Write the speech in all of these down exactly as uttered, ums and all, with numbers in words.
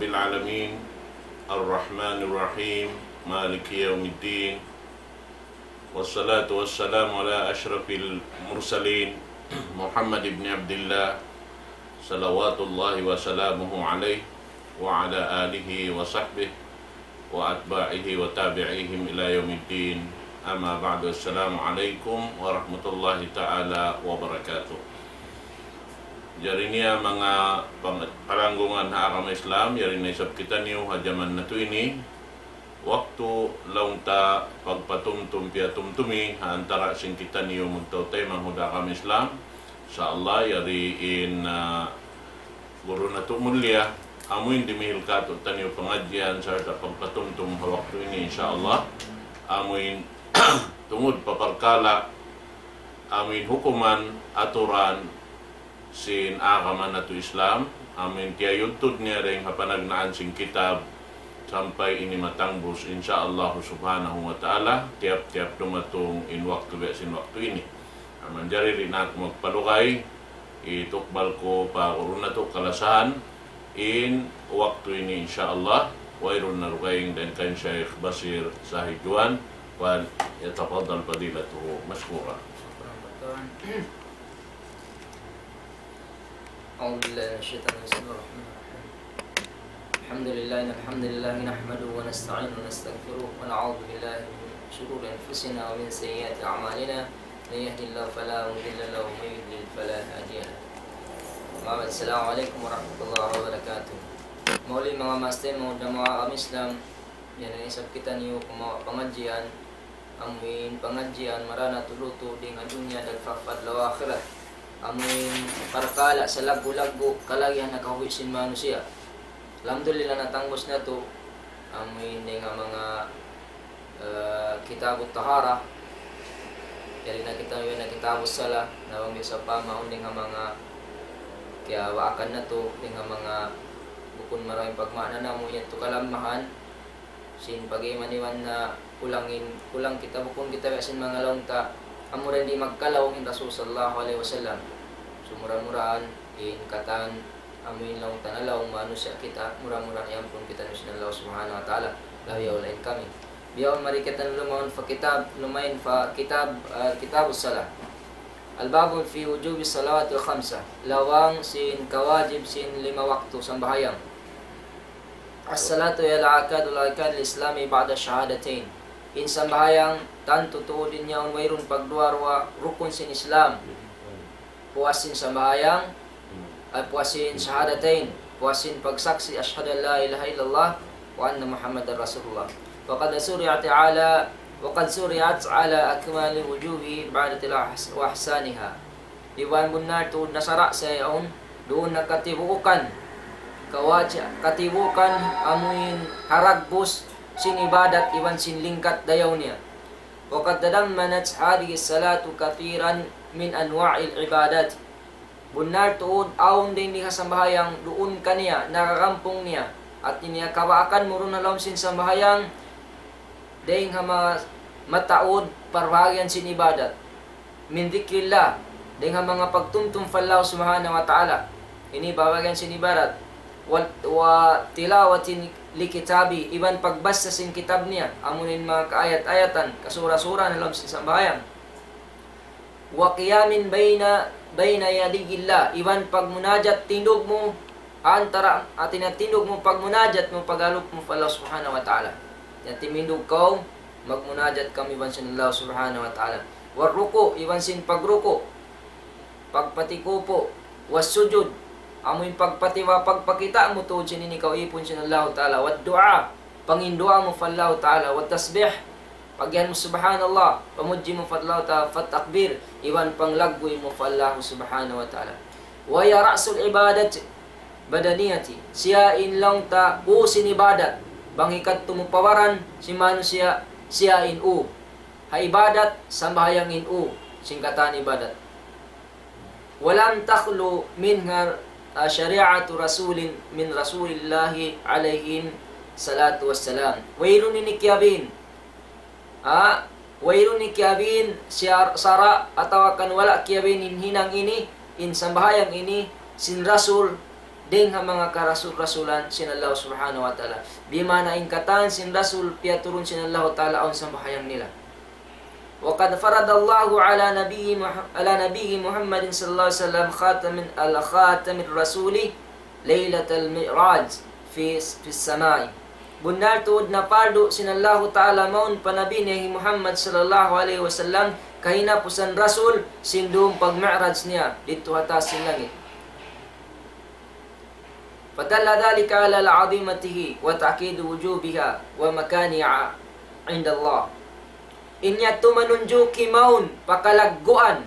العالمين، الرحمن الرحيم، مالك يوم الدين، والصلاة والسلام على أشرف المرسلين، محمد بن عبد الله، صلوات الله وسلامه عليه، وعلى آله وصحبه وأتباعه وتابعيهم إلى يوم الدين. أما بعد، السلام عليكم ورحمة الله تعالى وبركاته. Jari niya manga pang-, palanggungan ha agama Islam, jari na isab kitaniyu ha jaman natu' ini, waktu laung ta pagpatumtum piyatumtumi ha antara' sin kitaniyu magtautay manghud ha agama Islam. Insya Allah, yari in, ah, guru natu' mulia, amuin dimihil katu'taniyu pangadjian sarta' pagpatumtum ha waktu ini, insya Allah. Amuin tungud pa parkala', amuin hukuman, aturan, sin agama natu' Islam, amuin tiyayudtud niya dayn ha panagnaan sin kitab, sampay ini matangbus, insya Allah subhanahu wa ta'ala, tiyap-tiyap dumatung in waktu biya' sin waktu ini. Amu manjari di' na aku magpalugay, itukbal ku pa guru natu' kalasahan, in waktu ini, insya Allah, wayruun na dugaing dayn kan Shaykh Basir Zahid Juan, فليتفضل فضيلته مشكورا. أعوذ بالله من الشيطان الرجيم. بسم الله الرحمن الرحيم. الحمد لله، إن الحمد لله نحمده ونستعينه ونستغفره ونعوذ بالله من شرور أنفسنا ومن سيئات أعمالنا. من يهد الله فلا مضل له ومن يضلل فلا هادي له. أما بعد، السلام عليكم ورحمة الله وبركاته. Mauli manga master, manga udama agama Islam, yan na isab kitaniyu kumawa' pangadjian, amuin pangadjian marayaw tuud tuud dayn ha dunya dagpak pa adlaw akhirat. Amuin parkala' salaggu'-laggu' kalagihan ha kabuhi' sin manusiya'. Alhamdulillah, natangbus natu'. Amuin dayn ha manga, eh, Kitabut Taharah. Jari na kita, na Kitabus Salah. Na bang biya' sawpama awn dayn ha manga kiyabaakan natu', dayn ha manga bukun marayaw in pagmaana namu', yadtu kalammahan sin pag-iman iban na kulang in, kulang kita, bukun kita biya' sin manga laung ta, amura di' magkalaung in Rasul sallallahu alayhi wasallam. So, mura-murahan in katan, amuin laung ta na laung manusiya' kita, mura-murahan iyampun kitaniyu sin Allah subhanahu wa ta'ala. Labi awla in kami. Bihaun mari kita lumaung pa kitab, lumaung pa kitab, ah, Kitabus Salah. الباب في وجوب الصلوات الخمسة. Lawang sin kawajib sin lima waktu sambahayang. الصلاة هي العقد، العقد الإسلامي بعد الشهادتين. In sambahayang, tantu tuud in yaun wayruun pagduwa-ruwa, rukun sin Islam. Puas sin sambahayang, ay puas sin shahadatain, puas sin pagsaksi', أشهد أن لا إله إلا الله وأن محمدا رسول الله. وقد شرعت على، وقد شرعت على أكمل وجوهها بعد الأحس-، وأحسنها. Iban bunnal tuud nasara' sa yaun, duun na katibuukan, kawaja-, katibuukan amuin haragbus sin ibadat iban sin lingkat dayaw niya. وقد تضمنت هذه الصلاة كثيرا من أنواع العبادات. Bunnal tuud, awn dayn di ha sambahayang duun kaniya, nakagampung niya. Hati niya kabaakan mu duun ha lawm sin sambahayang, dayn ha manga mataud parbahagian sin ibadat. من ذكر الله, dayn ha manga pagtumtum pa Allah subhanahu wa ta'ala. Ini bahagian sin ibadat. Wa, وتلاوة لكتابه, iban pagbasa sin kitab niya. Amu in manga kaayat-ayatan, kasura-sura ha lawm sin sambahayang. وقيام بين، بين يدي الله, iban pagmunajat tindug mu, antara, hati niya tindug mu, pagmunajat mu, pag-alup mu pa Allah subhanahu wa ta'ala. Yan timindug kaw, magmunajat kaw iban sin Allah subhanahu wa ta'ala. والركوع, iban sin pagruku', pagpatikupu', والسجود, amu in pagpatiwa, pagpakita' mu tuud sin ini kaw ipun sin Allah ta'ala, والدعاء, panginduwaa mu pa Allah ta'ala, والتسبيح, pagiyan mu subhanallah, pamudji mu pa Allah ta'ala, والتكبير, iban panglagguy mu pa Allah subhanahu wa ta'ala. وهي رأس العبادة البدنية, siya in laung ta ū sin ibadat, bang hikadtu mu pa baran sin manusiya', siya in ū. Ha ibadat, sambahayang in ū sin katan ibadat. ولم تخل منها شريعة رسول من رسول الله عليه الصلاة والسلام. Wayruun ini kiyabin. Ha? Wayruun ini kiyabin, siyar-, sara' atawa kan wala' kiyabin in hinang ini, in sambahayang ini, sin Rasul, dayn ha manga karasul-rasulan sin Allah Subhanahu wa Ta'ala. Bima'na in katan sin rasul piyaturun sin Allah Ta'ala awn sambahayang nila. وقد فرض الله على نبي مح-، على نبي محمد صلى الله عليه وسلم خاتم، الخاتم الرسول ليلة المعراج في، في السماء. Bunnal tuud napardu sin Allahu Ta'ala mawn pa Nabi niya hi Muhammad sallallahu alayhi wasallam kahinapusan rasul sin dum pag-mi'raj niya didtu ha taas sin langit. فدل ذلك على عظمته وتأكيد وجوبها ومكانها عند الله. In yadtu manunjuki mawn pa kalagguan,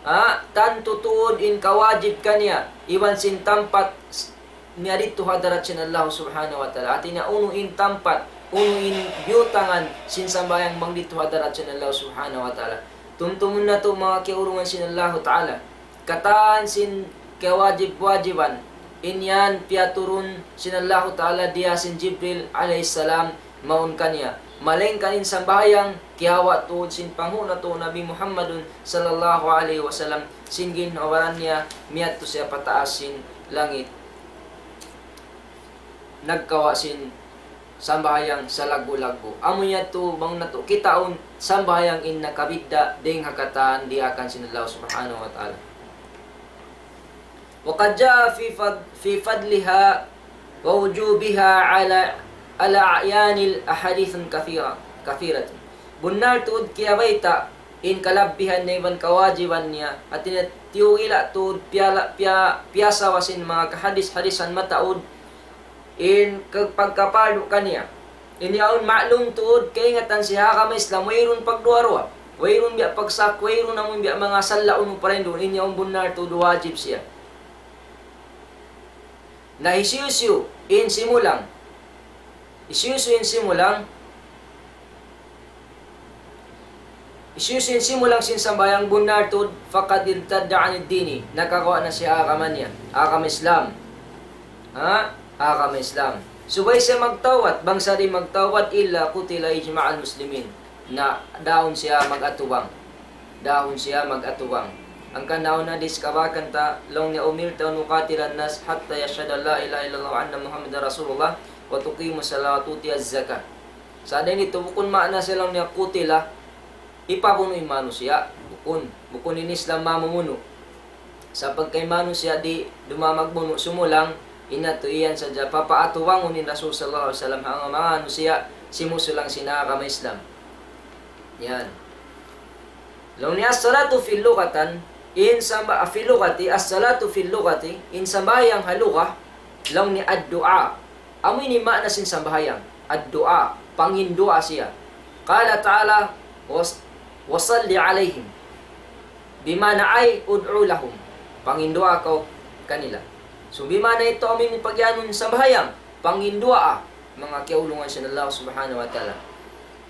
ha, tantu tuud in kawajib kaniya, iban sin tampat s-, niya didtu ha hadarat sin Allah Subhanahu wa Ta'ala. Hati niya unu in tampat, unu in biyutangan sin sambahayang bang didtu ha hadarat sin Allah Subhanahu wa Ta'ala. Tumtumun natu' manga kiyaulungan sin Allah Ta'ala. Katan sin kawajib-wajiban, in yan piyaturun sin Allahu Ta'ala diyā sin Jibril alayhis salam mawn kaniya. Malayngkan in sambahayang kiyawa' tuud sin panghu' natu' Nabi Muhammadun sallallahu alayhi wasallam sin ginhawa-baran niya miyadtu siya pataas sin langit. Nagkawa' sin sambahayang salaggu'-laggu'. Amu yadtu bang natu' kitaun sambahayang in nakabidda' dayn ha katan diyaakan sin Allah Subhanahu wa Ta'ala. وقد جاء في فض-، في فضلها ووجوبها على، على أعيان الأحاديث كثيرة، كثيرة. Bunnal tuud kiyabayta' in kalabbihan niya iban kawajiban niya, hati niya tiyukila' tuud piyala-, piya-, piyasawa sin manga kahadis-hadisan mataud, in ka-, pagkapardu kaniya. In yaun ma'lum tuud, kaingatan sin agama Islam, wayruun pagduwa-ruwa. Wayruun biya' pagsak, wayruun amun biya' manga salla' unu pa dayn duun, in yaun bunnal tuud wajib siya. Na hisiyu-siyu in simulang. Hisiyu-siyu in simulang. Hisiyu-siyu in simulang sin sambahayang bunnal tuud, فقد ارتد عن الدين. Nakagawa' na siya agama niya. Agama Islam. Ha? Agama Islam. Subay siya magtawbat, bang sa di' magtawbat, إلا قتل إجماع المسلمين. Na daun siya mag-atubang. Daun siya mag-atubang. Hangkan awn hadis kabakan ta, laung niya أمرت أن أقاتل الناس حتى يشهدوا أن لا إله إلا الله وأن محمدا رسول الله ويقيموا الصلاة ويؤتوا الزكاة. Sa' dayn ditu bukun maana siya laung niya kutila, hipabunu' in manusiya'. Bukun, bukun in Islam mamumunu'. Sa' pagka in manusiya' di' dumā magbunu' sumulang, in yadtu iyan sadja papaatubangun in Rasul sallallahu alayhi wasallam ha manga manusiya' simusulang sin agama Islam. Yan. Laung niya الصلاة في اللغة, in samba-, في اللغة, الصلاة في اللغة, in sambahayang ha lugha, laung niya الدعاء. Amu ini maana sin sambahayang. الدعاء, panginduwaa siya. قال تعالى: وص-، وصل عليهم. Bima'na أي ادع لهم. Panginduwaa kaw kanila. So, bima'na yadtu amu in pagiyanun sambahayang, panginduwaa, manga kiyaulungan sin Allah Subhanahu wa Ta'ala.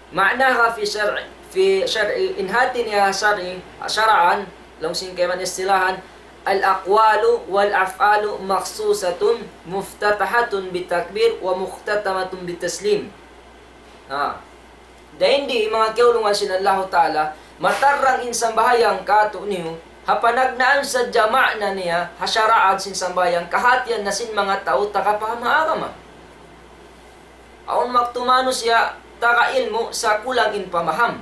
معناها في شرع، في شرع, in hāti niya shar'i, shar'an, laung sin kaibanan istilahan, الأقوال والأفعال مخصوصة مفتتحة بالتكبير ومختتمة بالتسليم. Ha. Dayn di manga kiyaulungan sin Allahu Ta'ala, matarrang in sambahayang kātu'niyu, ha panagnaan sadja maana niya, ha shara'an sin sambahayang, kahātihan na sin manga tau taga paham ha agama. Awn waktu manusiya' taga ilmu' sa' kulang in pamaham.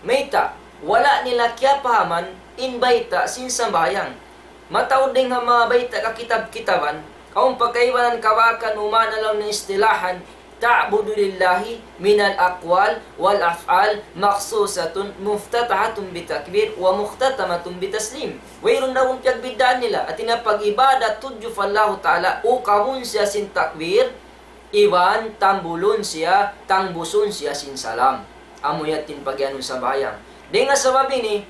Mayta', wala' nila kiyapahaman in bayta' sin sambahayang. Mataud dayn ha manga bayta' kakitab-kitaban, awn pa kaibanan kabakan umaana laung niya istilahan, تعبد لله من الأقوال والأفعال مخصوصة مفتتحة بالتكبير ومختتمة بالتسليم. Wayruun na pagbiddaan nila. Hāti niya pag-ibadat tudju pa Allahu Ta'ala, ukabun siya sin takbir, iban tambulun siya, tangbusun siya sin salam. Amu yadtu in pagiyanun sambahayang. Dayn ha sabab ini,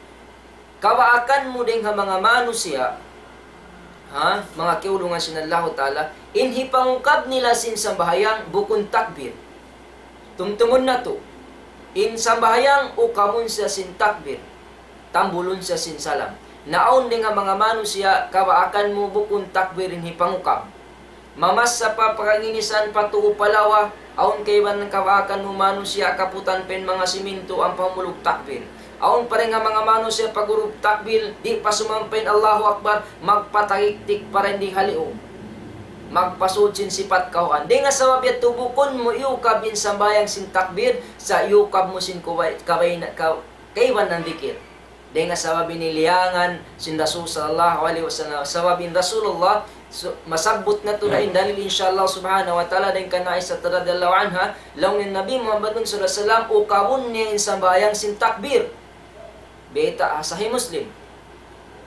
kabaakan mu dayn ha manga manusiya', ha, manga kiyaulungan sin Allahu Ta'ala, in hipangukab nila sin sambahayang bukun takbir. Tumtumun natu', in sambahayang ukabun siya sin takbir, tambulun siya sin salam. Na awn dayn ha manga manusiya', kabaakan mu bukun takbir in hipangukab. Mamassa pa pagkanginisan pa tuu pa lawa, awn kaibanan kabaakan mu manusiya' kaputan pa in manga simintu ampa humulug takbir. Awn pa dayn ha manga manusiya' pag'urug takbir, di' pa sumampay in Allahu Akbar, magpatariktik pa dayn di ha liug. Magpasud sin sipat kawhaan. Dayn ha sabab yadtu bukun mu iyukab in sambahayang sin takbir, sa' iyukab mu sin kuway-, kaway na, ka-, kaibanan dikir. Dayn ha sabab ini liyangan sin Rasul sallallahu alayhi wasallam. Sabab in Rasulullah, su-, masabbut natu' na in dalil, insha Allah subhanahu wa ta'ala, dayn kan Aisha radhiyallahu anha, laung niya in Nabi Muhammad sallallahu alayhi wasallam, ukabun niya in sambahayang sin takbir. Bayta' ha Sahih Muslim.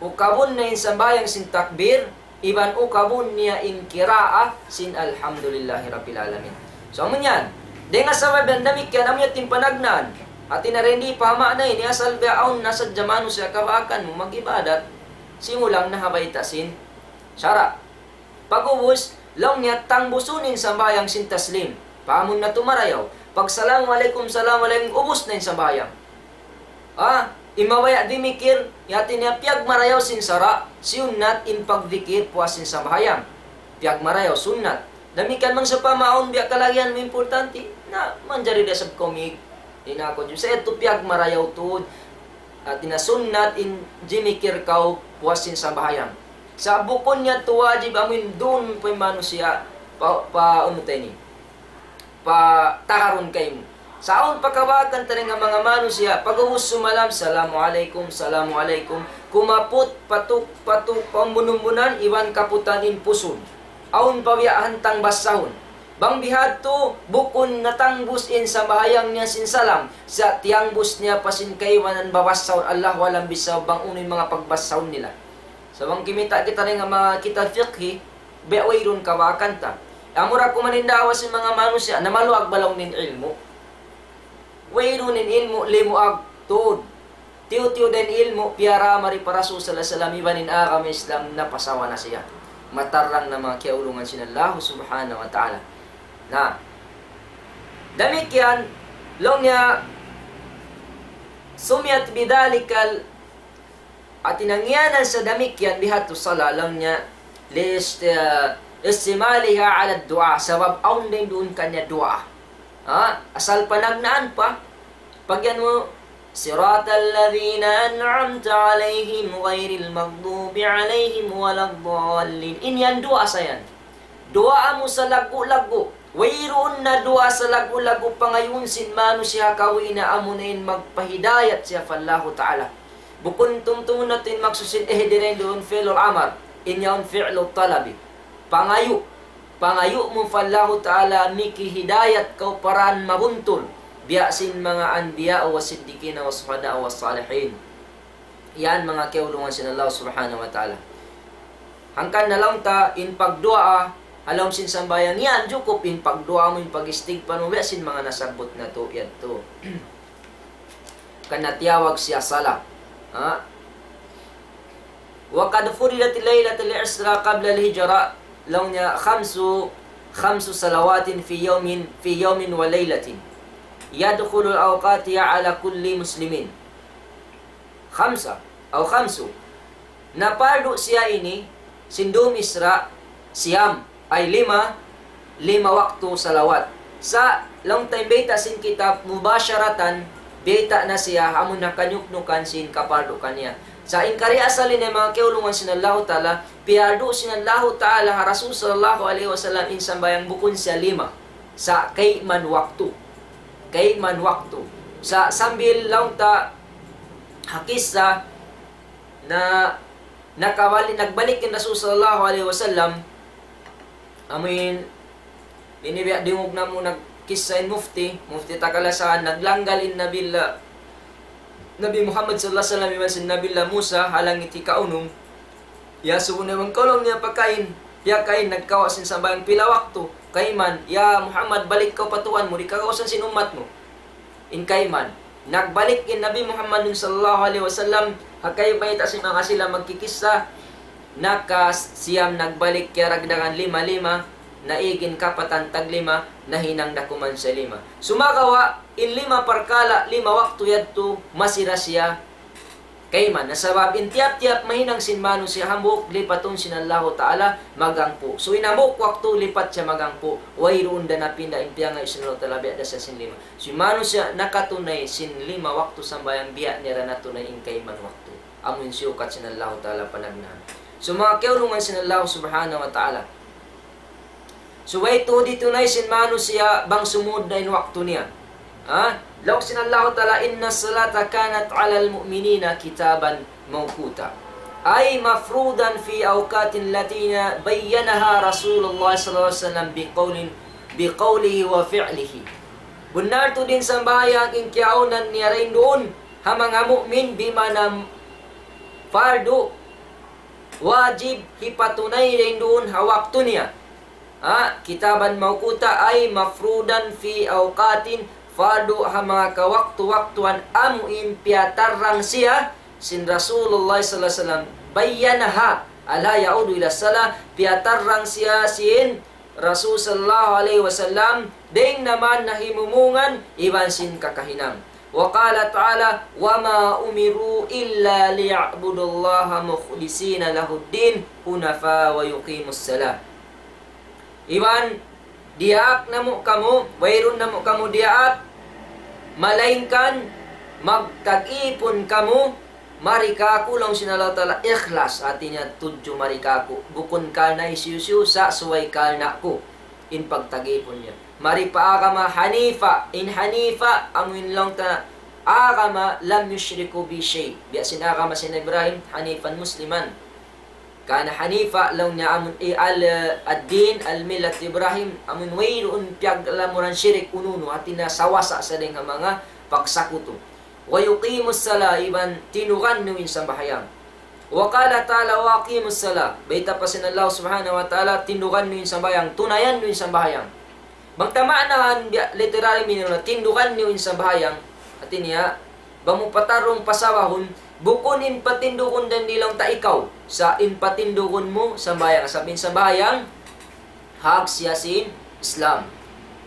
Ukabun niya in sambahayang sin takbir, iban ukabun niya in kiraa sin Alhamdulillahi Rabbil Alamin. So, amu yan. Dayn ha sabab damikkiyan, amu yan in panagnaan. Hati niya di' pa ha maana ini, asal biya' awn na sadja manusiya' kabaakan mu mag-ibadat, simulang na ha bayta' sin sara'. Pag'ubus, laung niya tangbusun in sambahayang sin taslim. Paamun natu' marayaw. Pag salamu alaykum, salamu alaykum, ubus na in sambahayang. Ah, in mabaya' dimikir, hati niya piyagmarayaw sin sara', siyunnat in pagdikir puas sin sambahayang. Piyagmarayaw, sunnat. Damikkiyan bang sawpama awn biya' kalagihan mu importante, na manjari da isab kaw mig-, di' na aku, sa' yadtu piyagmarayaw tuud, hati niya sunnat in jimikir kaw puas sin sambahayang. Sa' bukun niya tuud wajib amu in duun pa in manusiya', pa, pa, unu ta ini, patakarun kaymu. Sa' awn pa kabaakan ta dayn ha manga manusiya', pag'ubus sumalam, "Salamu alaykum, salamu alaykum." Kumaput, patuk, patuk, paumbun-umbunan, iban kaputan in pusud. Awn pa biya' hantang basahun. Bang bihadtu, bukun natangbus in sambahayang niya sin salam, sa' tiyangbus niya pa sin kaibanan babassahun, Allahu a'lam bissawab bang unu in manga pagbassahun nila. Sa' bang kimita' kita dayn ha manga kitab fiqhi, biya' wayruun kabaakan ta. Amura kuman in daawa sin manga manusiya', na maluag ba laung niya in ilmu'. Wayruun in ilmu', limuag tuud. Tiyu'-tiyu' da in ilmu', piyara mari pa Rasul sallallahu alayhi wasallam, iban in agama Islam, napasawa na siya. Matarrang na manga kiyaulungan sin Allah subhanahu wa ta'ala. Na, damikkiyan, laung niya, سميت بذلك ال-, hati niya ngiyanan sa damikkiyan bihadtu sala, laung niya, لاست-، اشتمالها على الدعاء, sabab awn dayn duun kaniya duwaa. Ha? Asal panagnaan pa. Pag yan mu, صراط الذين أنعمت عليهم غير المغضوب عليهم ولا الضالين. In yan duwaa sa yan. Duwaa mu sa laggu'-laggu'. Wayruun na duwaa sa laggu'-laggu' pangayuun sin manusiya' ha kabuhi' niya, amu na in magpahidayat siya pa Allahu Ta'ala. Bukun tumtumun natu' in maksud sin اهدنا in duun fi'lul amar, in yaun fi'lut talabi. Pangayu'. Pangayu' mu pa Allahu Ta'ala, miki hidayat kaw pa dān mabuntul. Biya' sin manga anbiya, wa siddiqina, wa shuhada, wa salihin. Yan manga kiyaulungan sin Allah subhanahu wa ta'ala. Hangkan na laung ta in pagduwaa, ha lawm sin sambahayang yan, jukup in pagduwaa mu, in pag-istigfar mu, biya' sin manga nasabbut natu' yadtu. Hangkan na tiyawag siya sala. Ha? وقد فرضت ليلة الإسراء قبل الهجرة, laung niya خمس، خمس صلوات في يوم، في يوم وليلة يدخل أوقاتها على كل مسلم. خمسة أو خمس. Napardu siya ini, sin dum Isra, siyam, ay lima, lima waktu salawat. Sa' laung ta in bayta' sin kitab, mubasharatan, bayta' na siya, amun nakanyuknukan sin kapardu kaniya. Sa' in kari asal ini manga kiyaulungan sin Allahu Ta'ala, piyardu sin Allahu Ta'ala ha Rasul sallallahu alayhi wasallam in sambahayang bukun siya lima. Sa' kayman waktu. Kayman waktu. Sa' sambil laung ta ha kissa na nakabalik, nagbalik in Rasul sallallahu alayhi wasallam, amuin, ini biya' dingug namu' nagkissa in mufti, mufti ta kalasahan, naglanggal in Nabiullah, Nabi Muhammad sallallahu alayhi wasallam iban sin Nabiullah Musa, ha langit hikaunum, iyasubu niya bang kaw laung niya pakain, piyakain, nagkawa' sin sambahayang pila waktu, kayman, "Ya Muhammad, balik kaw pa Tuhan mu, di' kaw kagausan sin ummat mu." In kayman. Nagbalik in Nabi Muhammadun sallallahu alayhi wasallam, ha kaybayta' sin manga sila magkikissa, nakasiyam nagbalik kiyaragdagan lima-lima, naig in kapatan taglima, nahinang da kuman siya lima. Sumagawa', in lima parkala', lima waktu yadtu, masi da siya kayman. Na sabab in tiyap-tiyap mahinang sin manusiya' hambuuk lipatun sin Allahu Ta'ala maghangpu'. So in hambuuk waktu lipat siya maghangpu', wayruun da napinda in piyangayu' sin Allahu Ta'ala biya' da siya sin lima. So in manusiya' nakatunay sin lima waktu sambahayang biya' niya da natunay in kayman waktu. Amu in siyukat sin Allahu Ta'ala panagnaan. So manga kiyaulungan sin Allah Subhanahu wa Ta'ala. Subay tuud hitunay sin manusiya' bang sumud na in waktu niya. Ha? Laung sin Allahu Ta'ala, إن الصلاة كانت على المؤمنين كتابا موقوتا. أي مفروضا في أوقات التي بينها رسول الله صلى الله عليه وسلم بقول، بقوله وفعله. Bunnal tuud in sambahayang in kiyaunan niya dayn duun ha manga mu'min, bimana fardu, wajib hipatunay dayn duun ha waktu niya. Ha, كتابا موقوتا أي مفروضا في أوقات, fardu ha manga kawaktu-waktuan amu in piyatarrang siya sin Rasulullah sallallahu alayhi wasallam, بينها, ألا يعود إلى الصلاة, piyatarrang siya sin Rasul sallallahu alayhi wasallam, dayng naman ha himumungan iban sin kakahinang. وقال تعالى: وما أمروا إلا ليعبدوا الله مخلصين له الدين حنفاء ويقيموا الصلاة. Iban, diyaak namu' kamu, wayruun namu' kamu diyaak, malaingkan magtag-ipun kamu, mari kāku', laung sin Allahu Ta'ala, ikhlas, hāti niya tudju mari kāku', bukun karna' hisiyu-siyu, sa' subay karna' ku in pagtag-ipun niya. Mari pa agama hanifa, in hanifa, amu in laung ta agama لم يشركوا بي شيئا. Biya' sin agama sin Ibrahim, حنيفا مسلما. كان حنيفا, laung niya amun i al, ad-din, al millat Ibrahim, amun wayruun piyaglamuran shirik unu-unu, hāti niya sawasa sa dayng ha manga pagsakutu. ويقيموا الصلاة, iban tindugan niyu in sambahayang. وقال تعالى: وأقيموا الصلاة. Bayta' pa sin Allah subhanahu wa ta'ala, tindugan niyu in sambahayang, tunayan niyu in sambahayang. Bang ta maanahan biya' literary meaning na tindugan niyu in sambahayang, hāti niya, bang mu patarrung pasabahun, bukun in patindugun dayn di laung ta ikaw, sa' in patindugun mu sambahayang, sabab in sambahayang, hak siya sin Islam.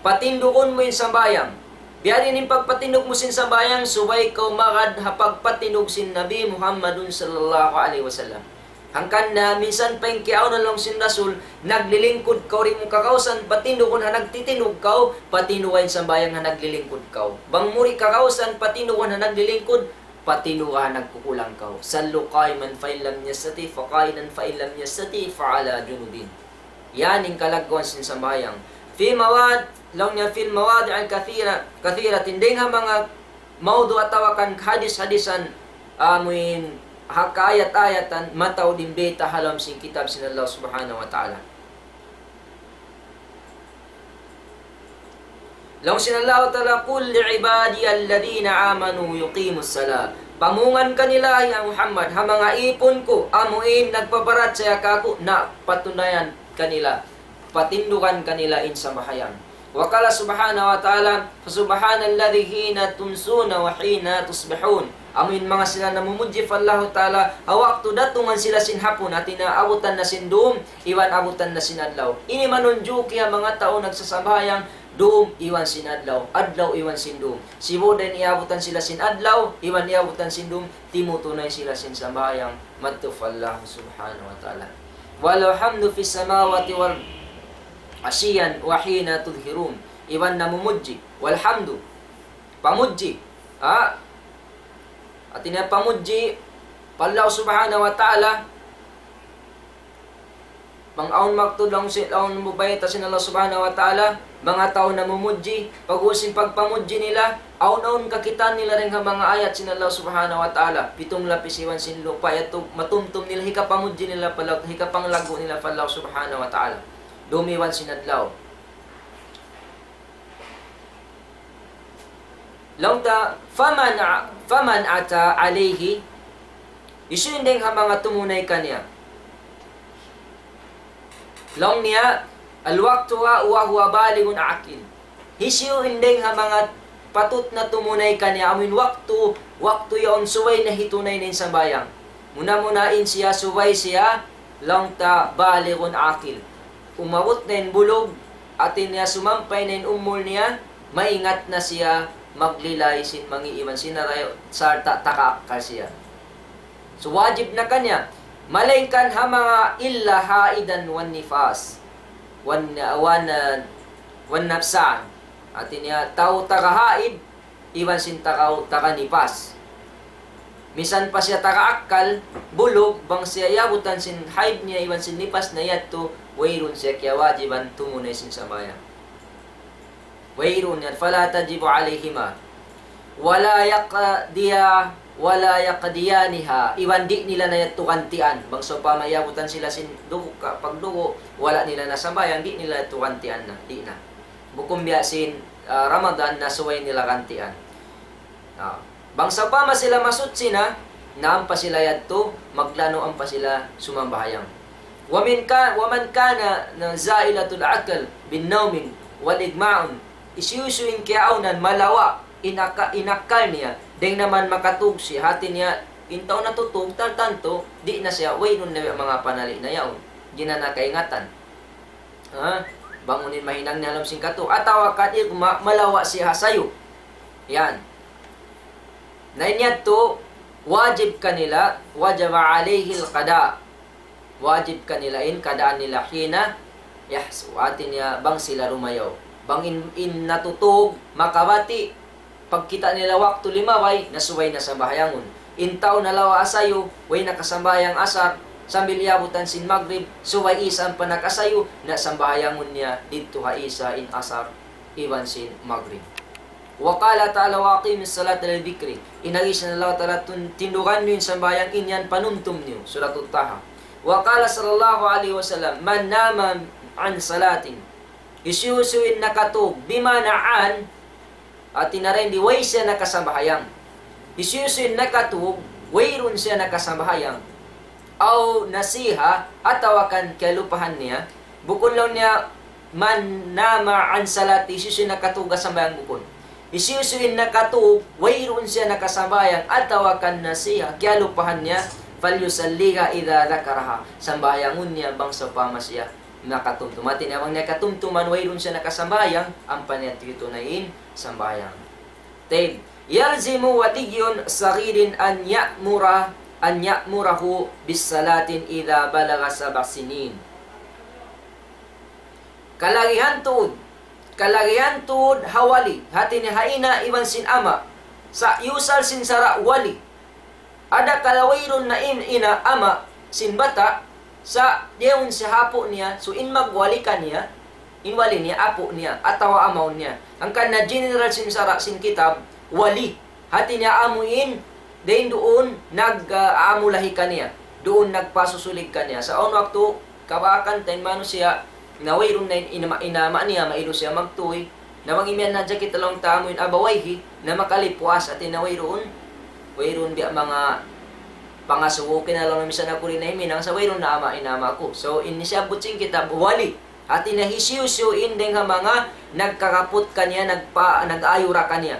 Patindugun mu in sambahayang. Biya' diin in pagpatindug mu sin sambahayang, subay kaw magad ha pagpatindug sin Nabi Muhammadun sallallahu alayhi wasallam. Hangkan na minsan pa in kiyaun laung sin Rasul, naglilingkud kaw, di' mu kakawsan patindugun ha nagtitindug kaw, patinduga in sambahayang ha naglilingkud kaw. Bang mu di' kakawsan patindugun ha naglilingkud, patinduga ha nagkukulang kaw. صلوا قائما فإن لم يستطع فقاعدا فإن لم يستطع فعلى جنب. Yan in kalagguan sin sambahayang. في مواد, laung niya في المواضع الكثيرة, كثيرة, dayng ha manga mawdu' atawa kan hadis-hadisan, amuin ha kaayat-ayatan, mataud in bayta' ha lawm sin kitab sin Allah subhanahu wa ta'ala. Laung sin Allahu Ta'ala, قل لعبادي الذين آمنوا يقيموا الصلاة. Pamungan kanila, ya Muhammad, ha manga ipun ku, amuin nagpaparachaya kāku', na patunayan kanila, patindugan kanila in sambahayang. وقال سبحانه وتعالى: فسبحان الذي حين تمسون وحين تصبحون. Amuin manga sila namumudji pa Allahu Ta'ala, ha waktu datungan sila sin hapun, hāti niya abutan na sin dum, iban abutan na sin adlaw. Ini manunjuki ha manga tau nagsasambahayang dum iban sin adlaw, adlaw iban sin dum. Sibu' da in iyabutan sila sin adlaw, iban iyabutan sin dum, timutunay sila sin sambahayang madtu pa Allah subhanahu wa ta'ala. وله الحمد في السماوات والأرض عشيا وحين تظهرون. Iban namumudji. والحمد. Pamudji. Ha? Hāti niya pamudji pa Allah subhanahu wa ta'ala. Bang awn maktub laung sin, awn bayta' sin Allah subhanahu wa ta'ala, manga tau namumudji, pag-ubus sin pagpamudji nila, awn-awn kakitaan nila dayn ha manga ayat sin Allah subhanahu wa ta'ala, pitung lapis iban sin lupa', yadtu matumtum nila, hikapamudji nila pa Allah, hikapanglaggu' nila pa Allah subhanahu wa ta'ala. Dum iban sin adlaw. Laung ta, فمن ع-، فمن أتى عليه, hisiyu in dayng ha manga tumunay kaniya. Laung niya, الوقت وهو بالغ عاقل. Hisiyu in dayng ha manga patut na tumunay kaniya, amuin waktu, waktu yaun subay na hitunay na in sambahayang. Muna-muna in siya subay siya, laung ta بالغ عاقل. Umabut na in bulug, hāti niya sumampay na in umul niya, maingat na siya maglilay sin mangi' iban sin aray, sarta' taga akkal siya. So, wajib na kaniya. Malaingkan ha manga إلا حائضا ونفاسا. Wan, wan, wan nifasa. Hāti niya, tau taga haid, iban sin taga, taga nifas. Misan pa siya taga akkal, bulug, bang siya iyabutan sin haid niya, iban sin nifas niya yadtu, Wayruun siya kiyawajiban tumunay sin sambahayang. Wayruun yan, فلا تجب عليهما ولا يقضيا ولا يقضيانها. Iban di' nila na yadtu gantian. Bang sawpama iyabutan sila sin dugu', ka-, pagdugu', wala' nila na sambahayang, di' nila yadtu gantian na, di' na. Bukun biya' sin, ah, Ramadan na subay nila gantian. Ah, bang sawpama sila masuchi na, na ampa sila yadtu, maglanu' ampa sila sumambahayang. ومن كا-، ومن كان زائلة العقل بالنوم والإغماء, hisiyu-siyu in kiyaawnan malawa' in aka-, in akkal niya, dayng ha makatug siya, hati niya, in tau natutug, tantu, di' na siya, wayruun na manga panali' na yaun. Di' na na kaingatan. Ha? Bang unu in mahinang niya ha lawm sin katug. Atawa kan igma', malawa' siya ha sayu. Yan. Na in yadtu, wajib kanila, وجب عليه القضاء. Wajib kanila in qadaan nila حين يحسو. Hati niya bang sila rumayaw. Bang in, in natutug, makabati', pagkita' nila waktu limabay, na subay na sambahayangun. In tau nalawa' ha sayu, way nakasambahayang asar, sambil iyabutan sin magrib, subay isya ampa nakasayu, na sambahayangun niya didtu ha isya in asar, iban sin magrib. وقال تعالى: وأقيموا الصلاة لذكري. In agi sin Allah Ta'ala, tun-, tindugan niyu in sambahayang in yan panumtum niyu. Surat Taha. وقال صلى الله عليه وسلم: من نام عن صلاة. Hisiyu-siyu in nakatug, bima'na an, hati niya dayn di way siya nakasambahayang. Hisiyu-siyu in nakatug, wayruun siya nakasambahayang. أو نسيها, atawa kan kiyalupahan niya. Bukun laung niya, من نام عن صلاة, hisiyu-siyu in nakatug ha sambahayang bukun. Hisiyu-siyu in nakatug, wayruun siya nakasambahayang, atawa kan نسيها, kiyalupahan niya, فليصلها إذا ذكرها. Sambahayangun niya bang sawpama siya nakatumtum. Hati niya bang niya katumtuman, wayruun siya nakasambahayang, ampa niya titunay in sambahayang. Tayyib. يلزم ولي صغير أن يأمر، أن يأمره بالصلاة إذا بلغ سبع سنين. Kalagihan tuud, kalagihan tuud ha wali, hati niya ha ina' iban sin ama'. Sa' iyusal sin sara' wali. Adakala wayruun na in ina', ama', sin bata', sa' diyaun siya ha apu' niya, so in magwali kaniya, in wali niya, apu' niya, atawa amaun niya. Hangkan na general sin sara' sin kitab, wali. Hati niya amu in, dayn duun, nag, ah, amulahi kaniya. Duun nagpasusulig kaniya. Sa' awn waktu, kabaakan ta in manusiya', na wayruun na in, in ama', in ama' niya, mailu siya magtuy. Na bang imiyan na hadja kita laung ta amu in أبويه, na makalipuas, hati niya wayruun. Wayruun biya' manga pangasubu, kinalaw na misan aku di' na himinang, sa' wayruun na ama', in ama' ku. So, in siya butsing kitab, wali. Hati niya hisiyu-siyu in dayng ha manga nagkakaput kaniya, nagpa-, nag-ayura kaniya.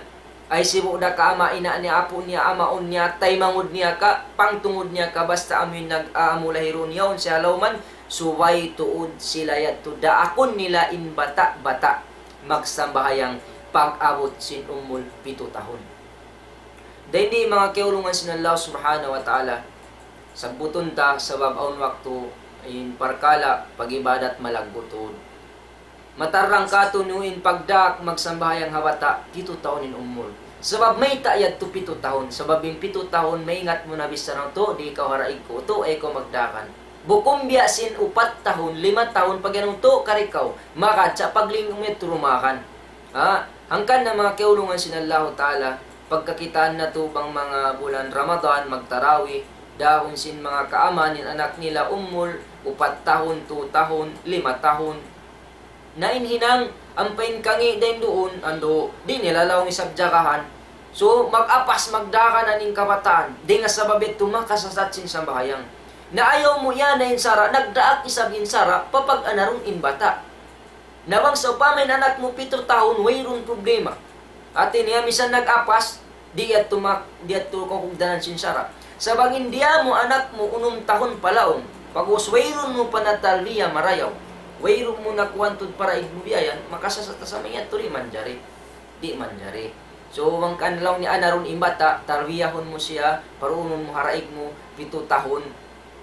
Ay sibu' da ka ama', ina' niya, apu' niya, amaun niya, taymanghud niya ka, pangtungud niya ka, basta amu in nag-, amu lahirun yaun siya ha lawman, subay tuud sila yadtu daakun nila in bata'-bata' magsambahayang pag-abut sin umul pitu tahun. Dayn di manga kiyaulungan sin Allah Subhanahu wa Ta'ala, sabbutun ta sabab awn waktu in parkala' pag-ibadat malaggu' tuud. Matarrang kātu'niyu in pagdaak magsambahayang ha bata', pitu tahun in umul. Sabab mayta' yadtu pitu tahun? Sabab in pitu tahun, maingat mu na bichara tu', di' ikaw ha daig ku, tu' ayaw kaw magdaakan. Bukun biya' sin upat tahun, lima tahun, pag-anu tu', kari kaw, makadsa pagling mu yadtu dumagan. Ha? Hangkan na manga kiyaulungan sin Allahu Ta'ala, pagkakitaan natu' bang manga bulan Ramadan, magtarawih, dahun sin manga kaaman in anak nila umul, upat tahun, tu tahun, lima tahun. Na in hinang, ampa in kangī' dayn duun, andu', di' nila laung isab jagahan. So, mag-apas, magdaakan in kabataan, dayn ha sabab yadtu makasasat sin sambahayang. Na ayaw mu yan na in sara', nagdaak isab in sara', papag-anarun in bata'. Na bang sawpama in anak mu pitu tahun, wayruun problema. Hati niya, misan nag-apas, di' yadtu mak-, di' yadtu kakugdanan sin sara'. Sa' bang in diyā mu anak mu unum tahun pa lawm, pag'ubus wayruun mu pa natarbiya marayaw, wayruun mu nakuwan tuud pa daig mu biya' yan, makasasat sa manga yadtu, di' manjari. Di' manjari. So, bang kan laung niya anarun in bata', tarbiyahun mu siya, paruunun mu ha daig mu, pitu tahun,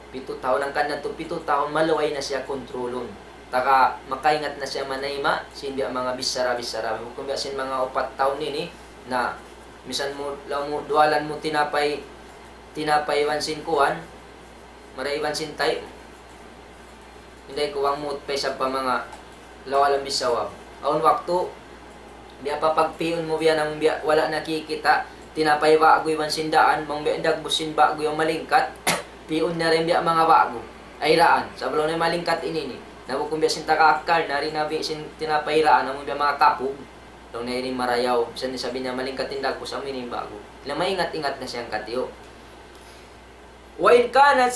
pitu tahun, hangkan na tu' pitu tahun, maluway na siya kontrolun. Taga makaingat na siya manayma', sin biya' manga bichara-bichara. Bukun biya' sin manga upat tahun ini, na misan mu, laung mu, duwalan mu tinapay, tinapay iban sin kuwan, mara iban sin tay. Inday ku bang muut pa isab pa manga Allahu a'lam bissawab. Awn waktu, biya' pa pagpi'un mu biya' na biya' wala' nakikita', tinapay ba'gu iban sin daan, bang biya' dagbus sin ba'gu yan malingkat, pi'un na rin biya' manga ba'gu. Ay daan, sabab laung niya malingkat ini ini. Na bukun biya' sin taga akkal, na rin na biya' sin tinapay daan, amun biya' manga kapug. Laung niya ini marayaw, bisan isab niya malingkat in dagbus, amu ini in ba'gu. Na maingat-ingat na siya katiyu'. وإن كانت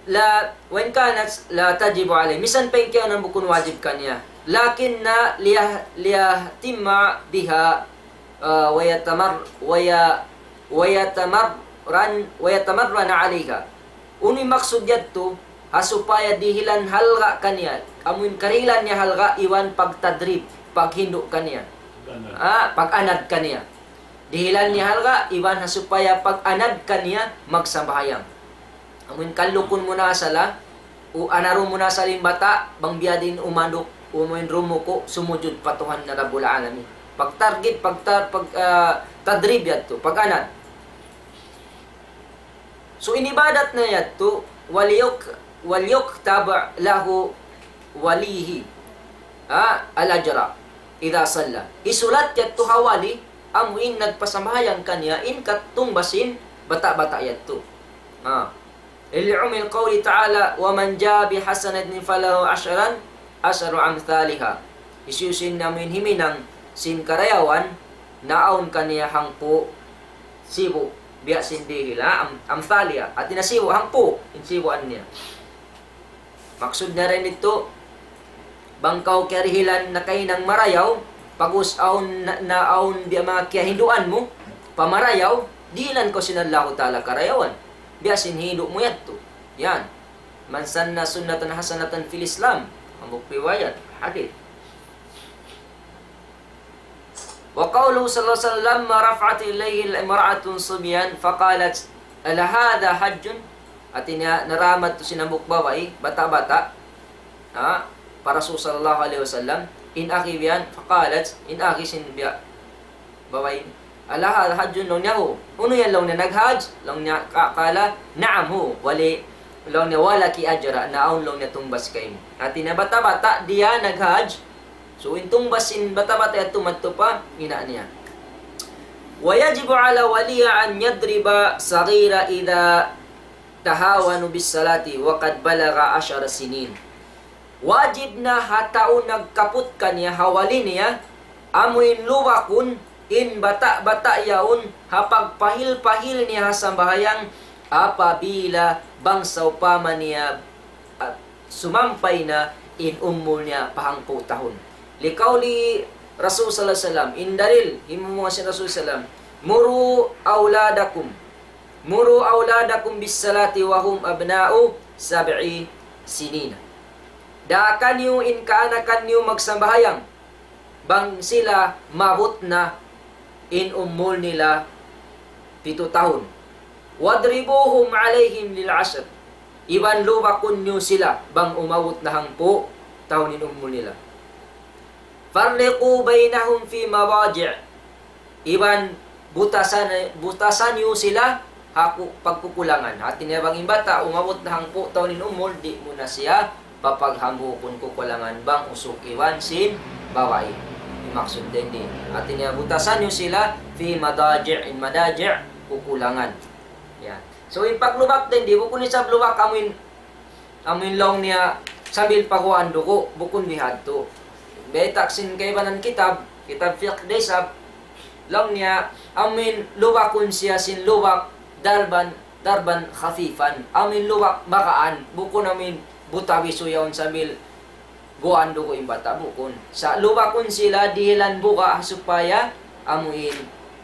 لا، وإن كانت لا تجب عليه. Misan pa in kiyaunan bukun wajib kaniya. لكن ليه-، ليهتم بها, ah, ويتمر-، وي-، ويتمرن، ويتمرن عليها. Unu in maksud yadtu, ha supaya dihilan halga' kaniya. Amu in karihilan niya halga' iban pagtadrib, paghindu' kaniya. Ah, pag-anad kaniya. Dihilan niya halga', iban ha supaya pag-anad kaniya magsambahayang. Amun kallukun mu na asal, u-, anarun mu na asal in bata', bang biya' diin umanduk, amun rumuku', sumujud pa Tuhan na Rabbul Alamin. Pagtargit, pagta-, pag, ah, tadrib yadtu, pag-anad. So, in ibadat na yadtu, وليك-، وليكتب له وليه, ha, الأجر إذا صلى. Hisulat yadtu ha wali, amu in nagpasambahayang kaniya, in katungbas sin bata'-bata' yadtu. Ha. لعموم قوله تعالى: ومن جاء بحسنة فله عشر، عشر أمثالها. Hisiyu-siyu in amu in himinang sin karayawan, naawn kaniya hangpu' sibu', biya' sin dihil, ha? Am-, amthaliha. Hati niya sibu', hangpu', in sibuan niya. Maksud niya dayn ditu, bang kaw kiyarihilan nakahinang marayaw, pag'ubus awn na, naawn biya' manga kiyahinduan mu, pa marayaw, dihilan kaw sin Allahu Ta'ala karayawan. Biya' sin hindu' mu yadtu. Yan. من سن سنة حسنة في الإسلام. Hambuuk riwayat, hadith. وقوله صلى الله عليه وسلم: لما رفعت إليه امرأة صبيا فقالت: ألا هذا حج؟ Hati niya, naramat tu sin hambuuk babai, bata'-bata'. Ha? Pa Rasul sallallahu alayhi wasallam. In agi biya' yan, فقالت, in agi sin biya' babai. ألا هذا حج؟ Laung niya, hu. Unu yan laung niya naghajj? Laung niya, ka-, قال: نعم، hu. Wali, laung niya, ولك أجر. Naawn laung niya tungbas kaymu. Hati niya bata'-bata' diya naghajj. So, in tungbas sin bata'-bata' yadtu madtu pa ina' niya. ويجب على ولي أن يضرب صغير إذا تهاون بالصلاة وقد بلغ عشر سنين. Wajib na ha tau nagkaput kaniya ha wali niya, amu in lubakun in bata'-bata' yaun ha pagpahil-pahil niya ha sambahayang apabila bang sawpama niya, ah, sumampay na in umul niya pa hangpu' tahun. لقول رسول صلى الله عليه وسلم, in dalil, himung sin Rasul sallam, مروا أولادكم، مروا أولادكم بالصلاة وهم أبناء سبع سنين. Daakan niyu in kaanakan niyu magsambahayang, bang sila maabut na in umul nila pitu tahun. واضربوهم عليهم للعشر. Iban lubakun niyu sila bang umabut na hangpu' tahun in umul nila. فرقوا بينهم في مضاجع. Iban butasan, butasan niyu sila ha ku-, pagkukulangan. Hati niya bang in bata' umabut na hangpu' tahun in umul, di' mu na siya papaghambuukun kukulangan bang usug iban sin babai. In maksud dayn di. Hati niya butasan niyu sila في مضاجع, in madaji', kukulangan. Yan. So, in paglubak dayn di, bukun isab lubak amu in, amu in laung niya sambil paguwaan dugu', bukun bihadtu. Bayta' sin kaibanan kitab, kitab fiqh da isab, laung niya, amu in lubakun siya sin lubak ضربا، ضربا خفيفا. Amu in lubak bagaan, bukun amu in butawi suyaun sambil guwaan dugu' in bata', bukun. Sa' lubakun sila dihilan buga' supaya amu in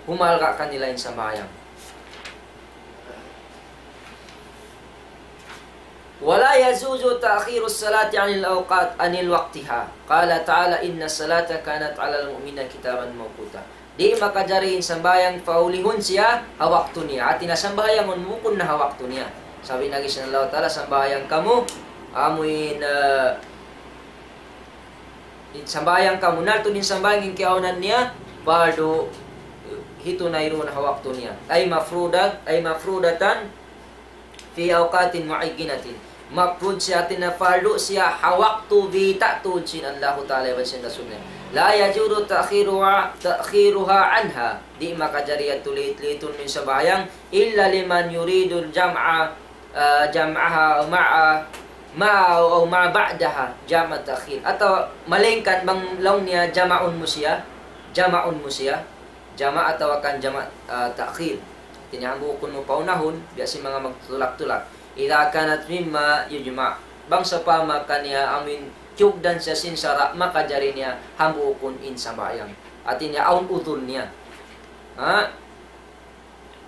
humalga' kanila in sambahayang. ولا يجوز تأخير الصلاة عن الأوقات، عن وقتها. قال تعالى: إن الصلاة كانت على المؤمنين كتابا موقوتا. Di' makajari in sambahayang paulihun siya ha waktu niya. Hati niya sambahayangun bukun na ha waktu niya. Sabab in agi sin Allah Ta'ala, sambahayang kamu, amu in, ah, in sambahayang kamu, naltu in sambahayang in kiyaunan niya, pardu hitu na irun ha waktu niya. أي مفروضة، أي مفروضة في أوقات معينة. Mafrud siya, hati niya fardu siya ha waktu biyayta' tuud sin Allahu Ta'ala iban sin Rasul niya. لا يجوز تأخيرها، تأخيرها عنها. Di' makajari yadtu lit-litun in sambahayang, إلا لمن يريد الجمع، ah, جمعها مع، مع أو مع بعدها جمع تأخير. Atawa malaingkan bang laung niya jama'un mu siya, jama'un mu siya, jama' atawa kan jama', ah, ta'khir. Hati niya hambuukun mu paunahun, biya' sin manga magtulak-tulak. إذا كانت مما يجمع. Bang sawpama kaniya amuin kiyugdan siya sin sara', makajari niya hambuukun in sambahayang. Hati niya awn udhur niya. Ha?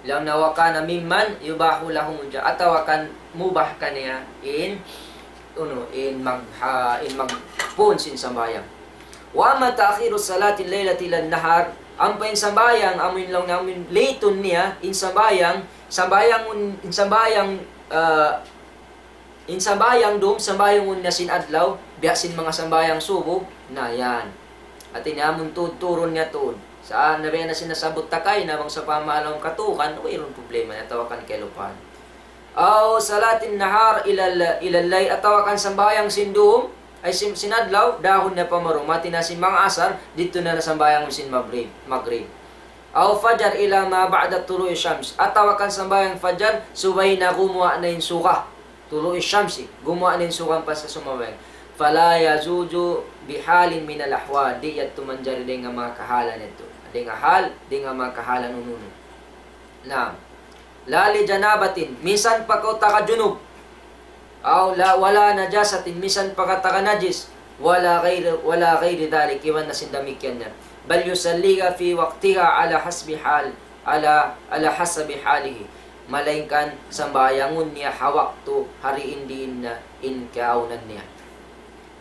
Laung niya وكان ممن يباح له الجمع. Atawa kan mubah kaniya in, unu, in mag-, ha, in magpuun sin sambahayang. وأما تأخير صلاة الليل إلى النهار, ampa in sambahayang, amuin laung niya, amuin litun niya, in sambahayang, sambahayang un-, in sambahayang, ah, in sambahayang dum, sambahayang un niya sin adlaw, biya' sin manga sambahayang subu, na yan. Hati niya amun tuud turun niya tuud. Sa' na biya' na sin nasabbut ta kaina, bang sawpama laung katukan, wayruun problema niya, atawa kan kalupahan. أو صلاة النهار إلى ال-، إلى الليل, atawa kan sambahayang sin dum, ay sin, sin adlaw, dahun niya pa marum. Hati niya sin manga asar, didtu na sambahayang sin magrib, magrib. أو فجر إلى ما بعد طلوع الشمس. Atawa kan sambahayang fajar, subay na gumuwa' na in suga. طلوع الشمس. Gumuwa' na in suga ampa siya sumambahayang. فلا يجوز بحال من الأحوال. Di' yadtu manjari dayn ha manga kahalan yadtu. Dayn ha hal, dayn ha manga kahalan unu-unu. Naam. لا لجنابة, minsan pa kaw taga junub. أو لا، ولا نجاسة, minsan pa kaw taga najis. ولا غير، ولا غير ذلك, iban na sin damikkiyan yan. بل يصليها في وقتها على حسب حال، على، على حسب حاله. Malaingkan sambahayangun niya ha waktu hari in diin na in kaawnan niya.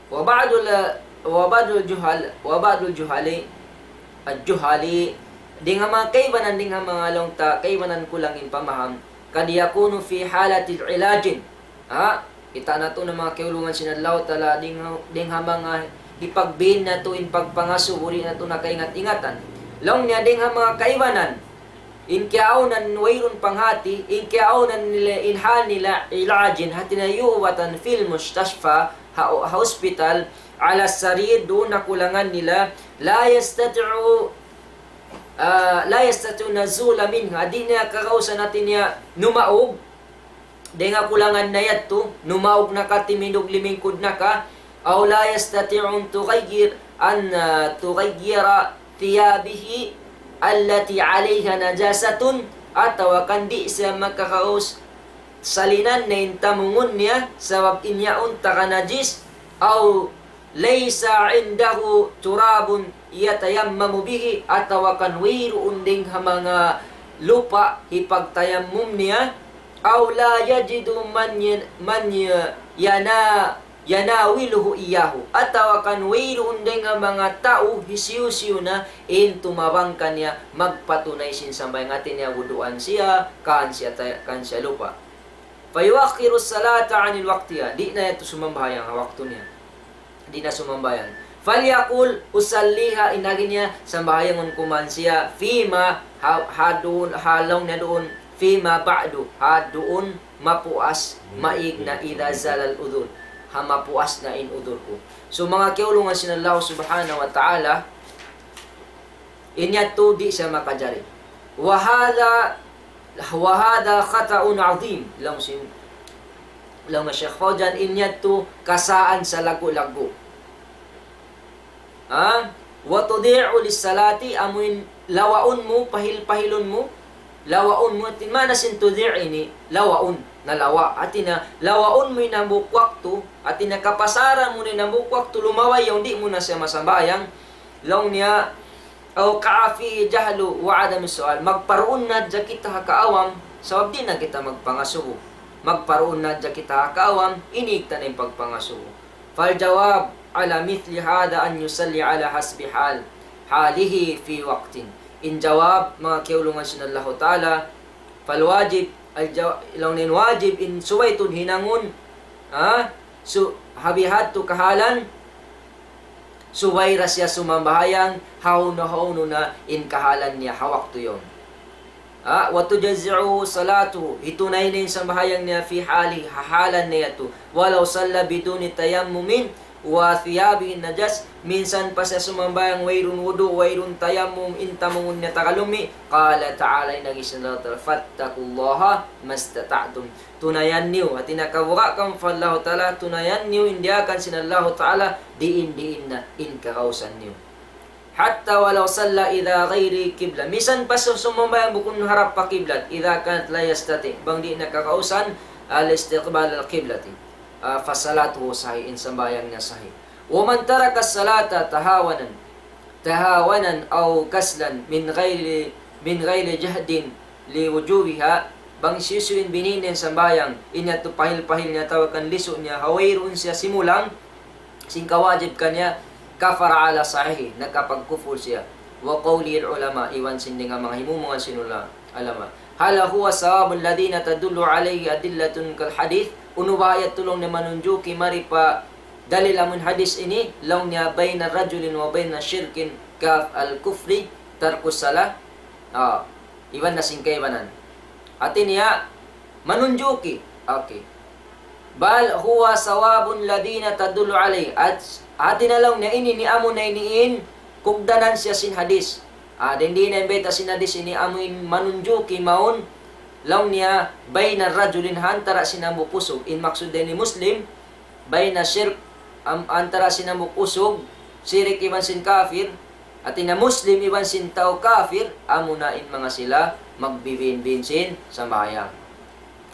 وبعض ال-، وبعض الجهل، وبعض الجهل، الجهل, dayn ha manga kaibanan, dayn ha manga laung ta, kaibanan kulang in pamaham, قد يكون في حالة علاج. Ha? Kita' natu' na manga kiyaulungan sin Allahu Ta'ala, dayn ha, dayn ha manga hipagbin natu' in pagpangasubu, di' natu' na kaingat-ingatan. Laung niya dayn ha manga kaibanan, in kiyaawnan wayruun panghati, in kiyaawnan nila, in hal nila, علاج, hati niya uwatan في المستشفى, ha, ha hospital, على السرير, duun ha kulangan nila, لا يستطيع، ah, لا يستطيع النزول منها, di' niya kakausan, hati niya numaug, dayn ha kulangan na yadtu, numaug na ka, timindug limingkud na ka, أو لا يستطيع أن تغير، أن، ah, تغير ثيابه التي عليها نجاسة, atawa kan di' siya makakaus salinan na in tamungun niya, sabab in yaun taga najis, أو ليس عنده تراب يتيمم به, atawa kan wayruun dayn ha manga lupa' hipagtayammum niya, أو لا يجد من ي-، من ي-، ينا-، يناوله إياه, atawa kan wayruun dayn ha manga tau hisiyu-siyu na in tumabang kaniya magpatunay sin sambahayang, hati niya wuduan siya, kan siya tay-, kan siya lupa'. فيؤخر الصلاة عن وقتها, di' na yadtu sumambahayang ha waktu niya. Di' na sumambahayang. فليقل أصليها, in agi niya, sambahayangun ku man siya, فيما, ha, ha duun, ha laung niya duun, فيما بعد, ha duun mapuas, maig na, إذا زال العذر, ha mapuas na in udhur ku. So, manga kiyaulungan sin Allah Subhanahu wa Ta'ala, in yadtu di' siya makajari. وهذا، وهذا خطأ عظيم. Laung sin, laung Shaykh Fawzan, in yadtu kasaan sa laggu'-laggu'. Ha? وتضيع للصلاة, amuin lawaun mu, pahil-pahilun mu, lawaun mu, hati niya maana sin تضيع ini, lawaun, nalawa'. Hati niya, lawaun mu in hambuuk waktu, hati niya kapasaran mu in hambuuk waktu, lumaway yaun, di' mu na siya masambahayang. Laung niya, أو وقع فيه الجهل وعدم السؤال. Magparuun na hadja kita ha kaawam, sabab di' na kita magpangasubu. Magparuun na hadja kita ha kaawam, inig ta na in pagpangasubu. فالجواب على مثل هذا أن يصلي على حسب حال، حاله في وقت. In jawab, manga kiyaulungan sin Allahu Ta'ala, فالواجب، الجو-، laung niya in wajib, in subay tuud hinangun, ha? Su-, ha bihadtu kahalan, subay da siya sumambahayang, hawnu-hawnu na in kahalan niya ha waktu yaun. Ah, وتجزئه صلاته, hitunay niya in sambahayang niya في حاله, ha halan niya yadtu. ولو صلى بدون تيمم وثيابه النجس, minsan pa siya sumambahayang wayruun wudu', wayruun tayammum, in tamungun niya taga lumi'. قال تعالى, in agi sin Allah Ta'ala, فاتقوا الله ما استطعتم. Tunayan niyu, hati niya kabuga' kamu pa Allah Ta'ala, tunayan niyu in diyaakan sin Allah Ta'ala, diin-diin na in kagausan niyu. حتى ولو صلى إلى غير قبلة. Minsan pa siya sumambahayang bukun harap pa kiblat. إذا كانت لا يستطيع. Bang di' niya kagausan, الاستقبال القبلة. Ah, فصلاته صحيح, in sambahayang niya sahih. ومن ترك الصلاة تهاونا، تهاونا أو كسلا من غير، من غير جهد لوجوبها, bang hisiyu-siyu in bihin niya in sambahayang, in yadtu pahil-pahil niya atawa kan lisu niya, ha wayruun siya simulang, sin kawajib kaniya, كفر على صحيح, nakapagkufur siya. وقول العلماء, iban sin dayn ha manga himumungan sin ula-, ulama. هل هو ثواب الذين تدل عليه أدلة كالحديث؟ Unu ba yadtu laung niya manunjuki mari pa dalil amun hadis ini, laung niya بين رجل وبين شرك كالكفر ترك الصلاة. Ah, iban na sin kaibanan. Hati niya, manunjuki. Okay. بل هو ثواب الذين تدل عليه. At, hati niya laung niya ini, ini amu na ini in, kugdanan siya sin hadis. Ah, dayn di na in bayta' sin hadis ini amu in manunjuki mawn, laung niya, بين رجل, ha antara' sin hambuuk usug. In maksud dayn di Muslim, بين شرك, am-, antara' sin hambuuk usug, sirik iban sin kafir, hati niya Muslim iban sin tau kafir, amu na in manga sila magbibihin-bihin sin sambahayang.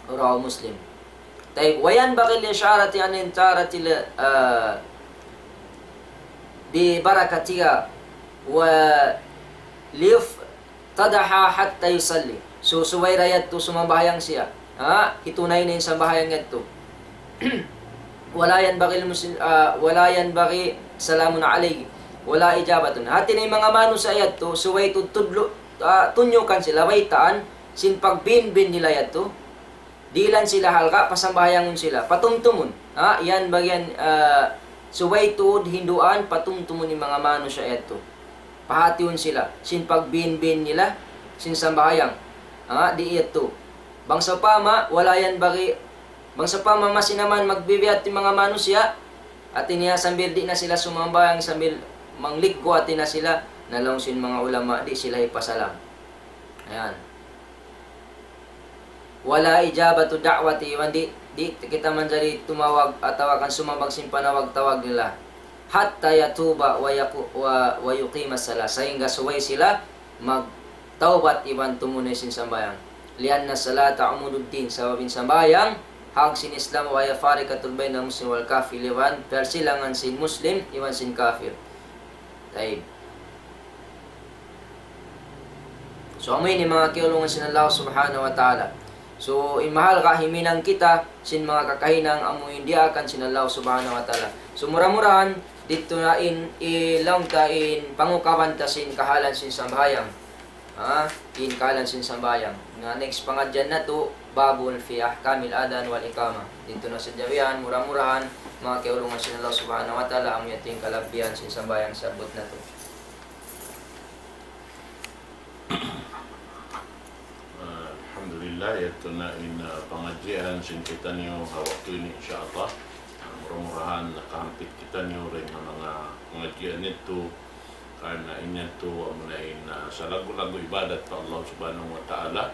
رواه مسلم. طيب، وينبغي الإشارة عن التارة ل-، ah, ببركتها وليفتضح حتى يصلي. So, subay da yadtu sumambahayang siya. Ha? Hitunay na in sambahayang yadtu. ولا ينبغي المسلم، ah, ولا ينبغي سلام عليه ولا إجابة. Hati niya in manga manusiya' yadtu, subay tu-, tudlu-, ah, tunyukan sila, baytaan, sin pagbihin-bihin nila yadtu. Dihilan sila halga', pasambahayangun sila, patumtumun. Ha, yan bagian, ah, subay tuud hinduan, patumtumun in manga manusiya' yadtu. Pahatiun sila, sin pagbihin-bihin nila, sin sambahayang. Ha, di' yadtu. Bang sawpama, ولا ينبغي, bang sawpama masi na man magbibihat in manga manusiya', hati niya sambil di' na sila sumambahayang, sambil mangliggu hati na sila, na laung sin manga ulama, di' sila hipasalam. Ayan. ولا إجابة دعوة, iban di', di' kita manjari tumawag atawa kan sumambung sin panawag-tawag nila. حتى يتوب ويقو-، و-، ويقيم الصلاة. Sahingga subay sila magtawbat iban tumunay sin sambahayang. لأن الصلاة عمود الدين. Sabab in sambahayang, hag sin Islam, وهي فارقة بين المسلم والكافر. Iban parsilangan sin Muslim iban sin kafir. Tayyib. So, amu ini manga kiyaulungan sin Allah Subhanahu wa Ta'ala. So, in mahalga' himinang kita sin manga kakahinang amu in diyaakan sin Allah Subhanahu wa Ta'ala. So, mura-murahan, didtu na in, in laung ta in pangukaban ta sin kahalan sin sambahayang. Ha? In kahalan sin sambahayang. Na next pangadjian natu', باب في أحكام الأذان والإقامة. Didtu na sadja yan, mura-murahan, manga kiyaulungan sin Allah Subhanahu wa Ta'ala, amu yadtu in kalabihan sin sambahayang sabbut natu'. Ah, alhamdulillah, yadtu na in, ah, pangadjian sin kitaniyu ha waktu ini, insya Allah. Ah, mura-murahan nakahampit kitaniyu dayn ha manga pangadjian yadtu, karna' in yadtu amuna in, ah, salaggu'-laggu' ibadat pa Allah Subhanahu wa Ta'ala.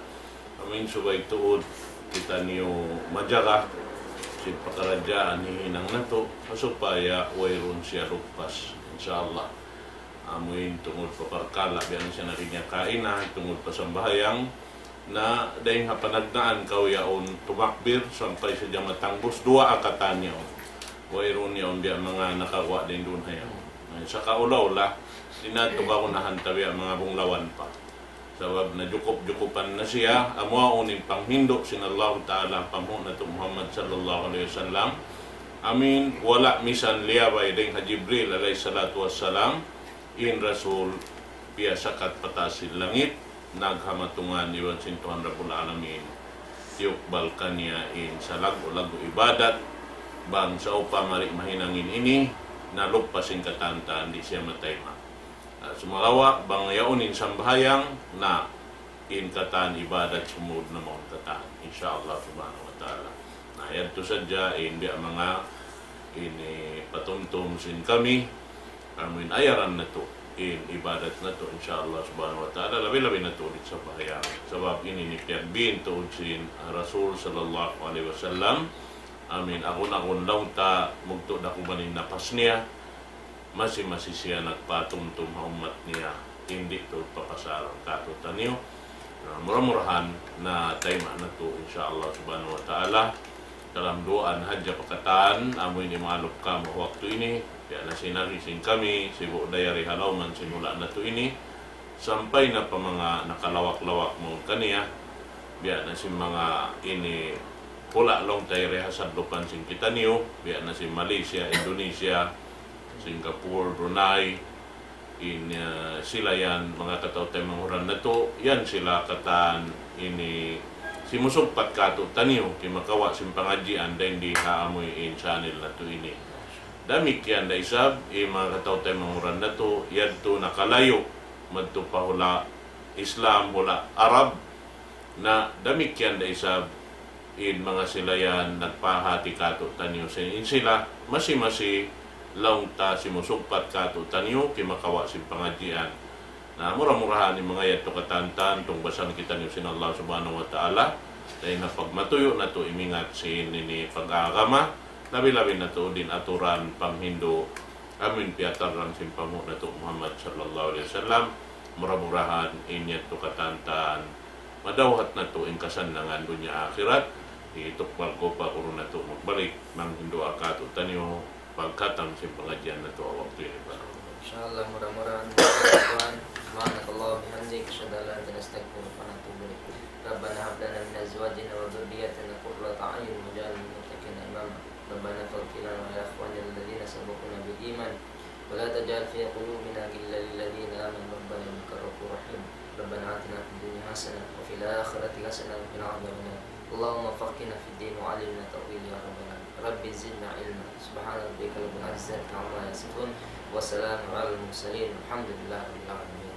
Amu in subay tuud kitaniyu majaga sin pakaradjaan hihinang natu', supaya wayruun siya luppas, insya Allah. Amu in tungud pa parkala' biya' na sin agi niya kaina, tungud pa sambahayang, na dayng ha panagnaan kaw yaun tumakbir sampay sadja matangbus, duwaa katan yaun. Wayruun yaun biya' manga nakaguwa' dayn duun ha yaun. Na, sa' kaula-ula, di' na tuud kagunahan ta biya' manga bunglawan pa. Sabab najukup-jukupan na siya, amu yaun in panghindu' sin Allahu Ta'ala, panghu' natu' Muhammad sallallahu alayhi wasallam. Amu in, wala' misan liyabay dayng ha Jibril alayhi salatu wassalam, in Rasul, piyasakat pa taas sin langit, naghamatungan iban sin Tuhan Rabbul Alamin. Tiyukbal kaniya in salaggu'-laggu' ibadat, bang sawpama di' mahinang in ini, na luppas in katan-katan, di' siya matayma'. Ah, sumagawa', bang yaun in sambahayang, na in katan ibadat sumud na mawn katan, insya Allah subhanahu wa ta'ala. Na yadtu sadja in biya' manga ini patumtum sin kami, amuin ayaran natu' in ibadat natu', insya Allah subhanahu wa ta'ala, labi-labi natu' di' sambahayang. Sabab ini in piyagbin tuud sin Rasul sallallahu alayhi wasallam, amuin agun-agun laung ta mugtu' da kuman in napas niya, masi-masi siya nagpatumtum ha ummat niya, di' tuud papasal kātu'niyu. Na mura-murahan na tayma' natu', insya Allah subhanahu wa ta'ala. Kalam duwaan hadja pa katan, amu ini maaluk kamu waktu ini, biya' na sin agi sin kami, sibu' dayari ha lawman sin hula' natu' ini, sampay na pa manga nakalawak-lawak mawn kaniya, biya' na sin manga ini hula' laung ta yari ha sadlupan sin kitaniyu, biya' na sin Malaysia, Indonesia, Singapore, Brunei, in, ah, sila yan, manga kataw-taymanghuran natu', yan sila katan ini simusugpat kātu'niyu, kimakawa' sin pangadjian dayn di ha amuin channel natu' ini. Damikkiyan da isab, in manga kataw-taymanghuran natu', yadtu nakalayu', madtu pa hula' Islam, hula' Arab, na damikkiyan da isab, in manga sila yan nagpahāti kātu'niyu sin, in sila, masi-masi laung ta simusugpat kātu'niyu, kimakawa' sin pangadjian. Na mura-murahan in manga yadtu katantan, tungbasan kitaniyu sin Allah subhanahu wa ta'ala, dayn ha pagmatuyu' natu' imingat sin ini pag-agama, labi-labi natu' in aturan panghindu', amuin piyatarrang sin panghu' natu' Muhammad sallallahu alayhi wasallam, mura-murahan in yadtu katantan, madawhat natu' in kasannangan dunya akhirat, hitukbal ku pa guru natu' magbalik, manghindu' kātu'niyu, pagkatang sin pangadjian natu' ha waktu ini pa. إن شاء الله mura-murahan, سبحانك اللهم وبحمدك، أشهد أن لا إله إلا أنت، نستغفرك ونتوب إليك. ربنا هب لنا من أزواجنا وذرياتنا قرة أعين واجعلنا للمتقين إماما. ربنا اغفر لنا ولإخواننا الذين سبقونا بالإيمان ولا تجعل في قلوبنا غلا للذين آمنوا ربنا إنك رؤوف رحيم. ربنا آتنا في الدنيا حسنة وفي الآخرة حسنة وقنا عذاب النار. اللهم فقهنا في الدين وعلمنا التأويل يا رب العالمين. رب زدنا علما. سبحان ربك رب العزة عما يصفون. وسلام على المرسلين. والحمد لله رب العالمين.